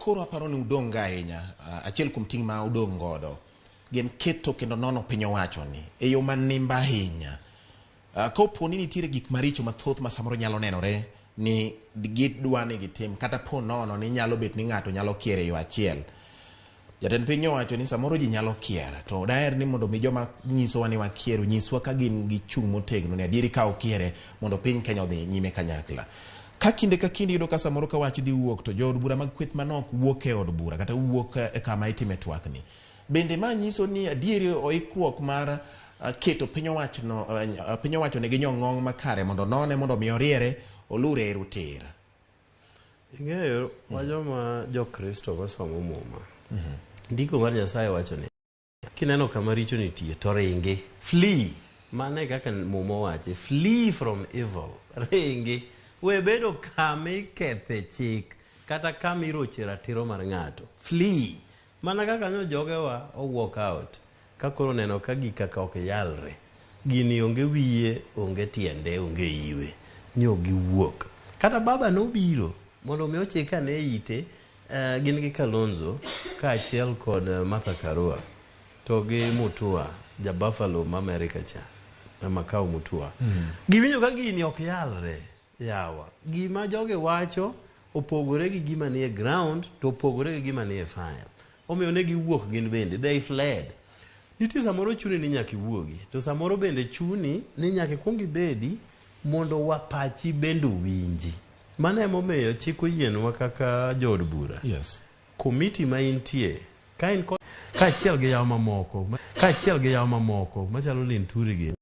koro aparo ni udong' ga ahinya. Achiel kuom ting' ma udong' godo gin keto kendo nono piny owacho ni e yo manimba ahinya. Kopo ni nitiere gik maricho mathoth ma samoro nyalo nenore ni gidwa ni gitim kata po nono ni nyalo bet ni ng'ato nyalo kier e yo achiel. Jatend piny owacho ni samoro ji nyalo kier to daher ni mondo mi joma nyisowa ni wakier onyiswa ka gin gi chung' motegno ni adieri ka okiere mondo piny Kenya odhi nyime kanyakla. Ka kinde ka kinde iyudo ka samoro ka wach dhi wuok to jood bura mag kweth manok wuok e od bura kata wuok e kama itime twak ni. Bende ma nyiso ni adieri oikruok mar keto piny owacho no, piny owacho nigi nyong'ong' makare mondo none mondo mi oriere olure e tir. Ing'eyo wa joma jokristo masomo muma. Ndiko mar Nyasaye wacho ni kineno kama richo nitie to ringi. Flee. Mano e kaka muma owache. Flee from evil. Ringi. We bedo kama ikethe chik kata kama iroche ratiro mar ng'ato. Flee. Mana kaka nyo jogewa o walk out ka koro neno ka gik kaka ok yalre. Gini onge wiye, onge tiende, onge iwe. Nyo giwuok. Kata baba nobiro mondo mi ochik ane ite gin gi Kalonzo kaachiel kod Martha Karua to gi Mutua ja Buffalo ma America cha Makau Mutua. Giwinjo ka gini ok yalre yawa. Gima jogi wacho opogore gi gima nie ground to opogore gi gima nie file. Omiyo ne giwuok gin bende, they fled. Nitie samoro chuni ni nyaka iwuogi, to samoro bende chuni ni nyaka ikwong ibedi mondo wapachi bende owinji. Mano emomiyo chik oyienwa kaka jood bura. Yes. Komiti ma intie, ka in kod kaachiel gi yawa mamoko, kaachiel gi yawa mamoko machalo Linturi gi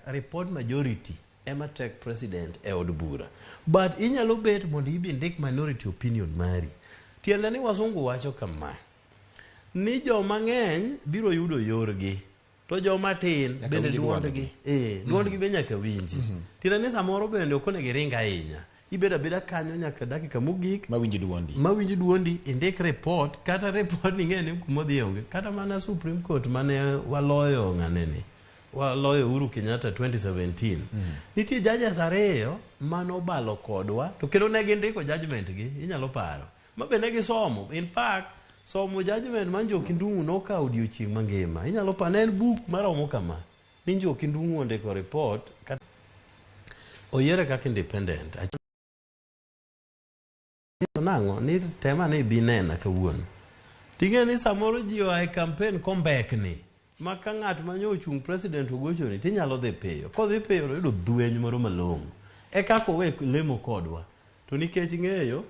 report majority ema take president e od bura. But inyalo bet mondo ibi ndik minority opinion mari. Tiende ni wasungu wacho kama, ni joma ng'eny biro yudo yorgi to joma tin bende duondgi duondgi be nyaka winji. Tiende ni samoro bende ok onego iring ahinya. Ibedo abeda kanyo nyaka dakika mogik Mawinj duondi. mawinj duondi indik report kata report ni ing'e ni kuma odhi onge kata mana Supreme Court mane waloyo ng'aneni waloyo Uhuru Kenyatta 2017 nitie judges ariyo manobalo kodwa to kendo ne gindiko judgment gi inyalo paro ma be ne gisomo in fact somo judgment mar Njoki Ndung'u nokawo odiochieng' mangima inyalo paro ne en buk maromo kama ni Njoki Ndung'u ondiko report kata oyiere kaka independent nang'o ni tema ni ibi nena kawuono ting'e ni samoro ji oa e campaign kombekni ma ka ng'at ma nyo ochung' president ogochoni tinyalo dhi piyo kodhi piyo to yudo dhweny moro malong'o e kaka owe lemo kodwa to nikech ng'eyo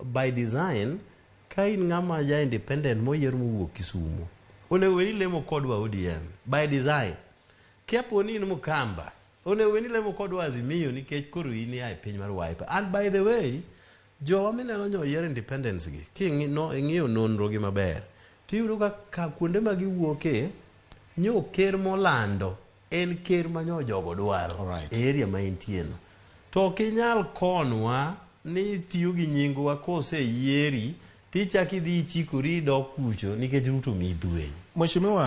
by design ka in ng'ama ja independent moyier mowuok Kisumo onego bed ni lemo kodwa ODM by design kapo ni in Mkamba onego bed ni lemo kodwa Azimio nikech koro in ia e piny mar Wiper and by the way jowa mineno nyo oyier independence gi king'iyo nonro gi maber tiyudo ka kuonde ma giwuoke nyo ker molando en ker ma nyo jogo dwaro e area ma entie no to ok inyal konwa ni itiyo gi nyingwa koseyieri tichak idhi ichikori idok kucho nikech Ruto miyi dhweny. Mheshimiwa.